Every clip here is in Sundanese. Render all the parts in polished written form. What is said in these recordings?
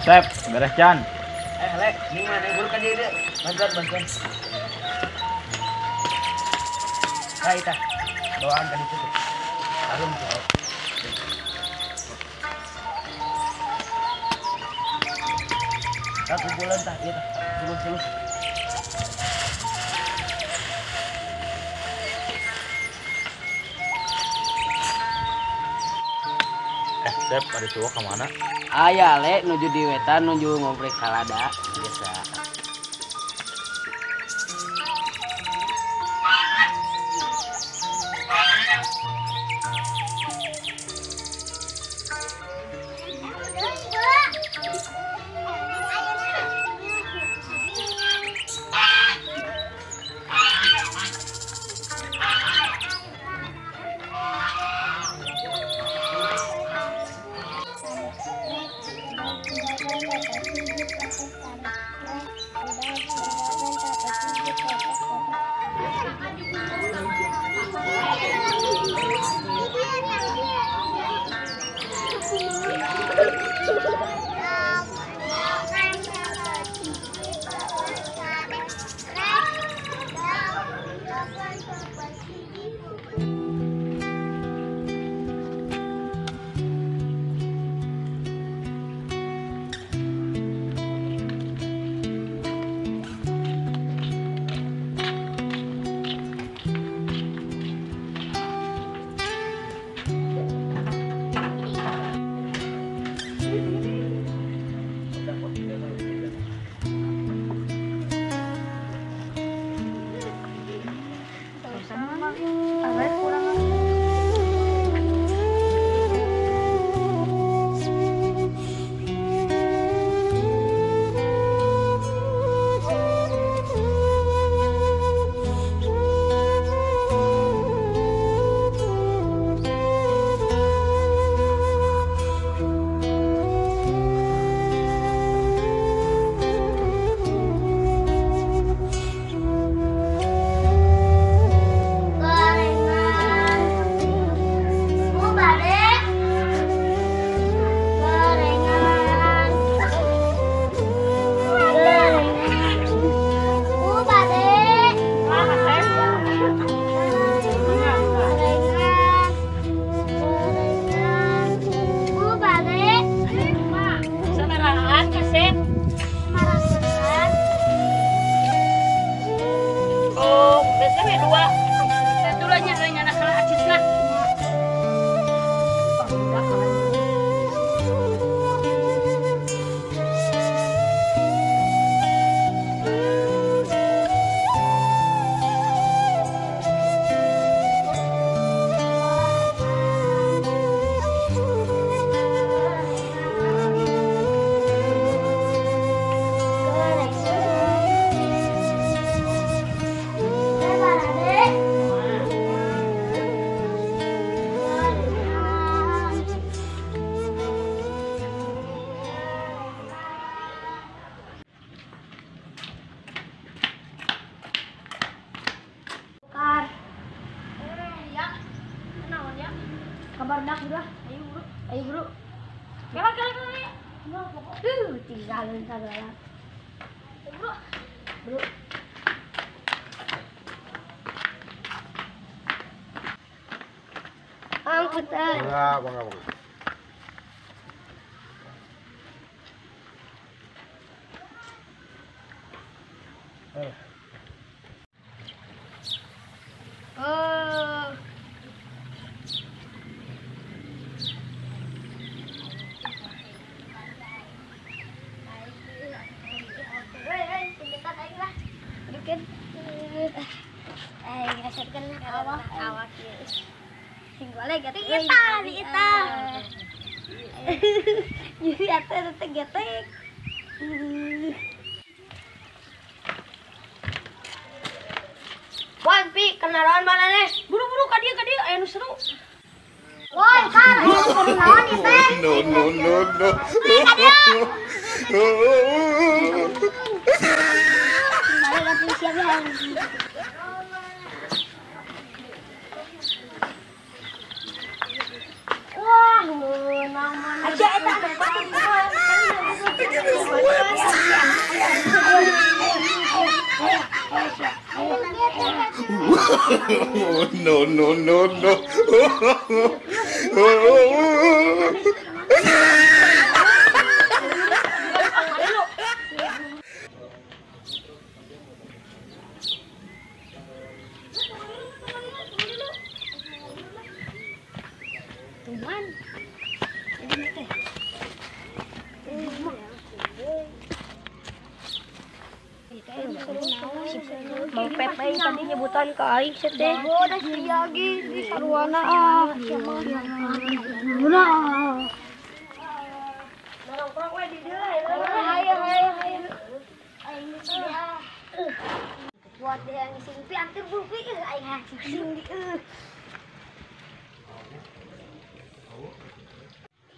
Sep, beres can. Lek, ini mana buru kan dia. Bantuan. Nah, ita. Doaan kan itu tuh. Harum tuh. Tah kumpulan tah ieu tah. Suluh-suluh. Sep, ada cowok ke mana? Aya le nuju di wetan nuju ngoprek salada biasa. Kabar dah udah. Ayo bro. Ayo bro. Kela kela kela. Tinggalin segala. Bro. Bro. Angkutan. Enggak, bangga, bangga. Oh. Jadi atuh teh getek. Wan pi kenalan mana nih? Buru-buru ka dieu aya nu seru. Woi, Kar, ayo naon ieu teh? No, no, no, no. Balik atuh siap ya. Wah, menang mana? Aja eta ada No, no, no, no. Tuman. Ini teh. Mang Pepe tadi nyebutan ke aing sia teh. Oh, da sia ge di saruana ah. Nah. Nongkrong we di dieu. Hayo hayo hayo. Aing sia. Buat dia yang sing pi antir buru pi aing sing di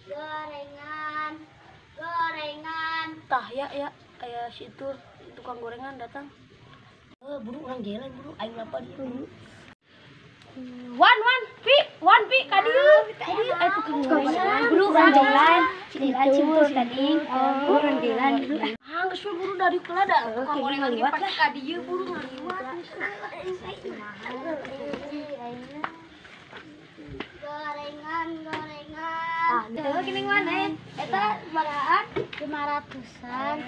Gorengan. Gorengan. Tah ya ya aya si itu tukang gorengan datang. Buru orang jalan buru aing lapar dia buru. Wan wan pi wan pi ka dieu. Kadieu aya tukang gorengan. Buru orang jalan. Cina tadi. Buru orang jalan buru. Ah geus we buru dari kela da tukang gorengan ge pasti ka dieu buru ngaliwat. Gorengan gorengan. Ah, teu geuning mana eta barahan 500-an.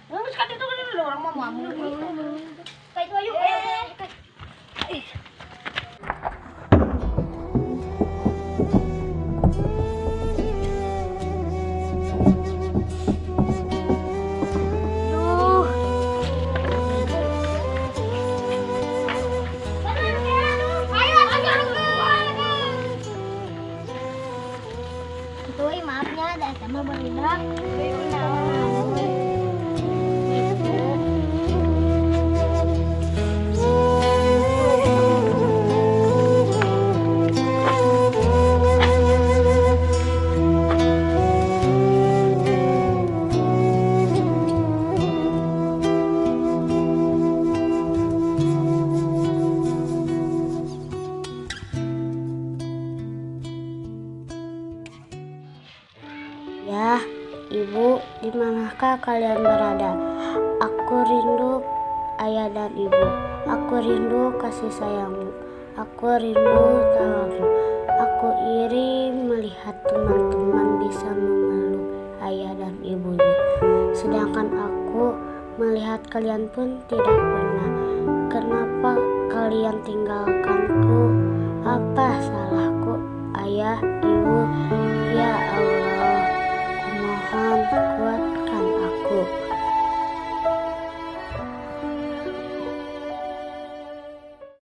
Geus ka ditu orang mah mau. Ka itu ayo. Duh. Ayo ayo. Tuh, maafnya ada sama berlindung. Ya, ibu, di manakah kalian berada? Aku rindu ayah dan ibu. Aku rindu kasih sayangmu. Aku rindu tawamu. Aku iri melihat teman-teman bisa memeluk ayah dan ibunya. Sedangkan aku melihat kalian pun tidak pernah. Kenapa kalian tinggalkanku? Apa salahku, ayah, ibu?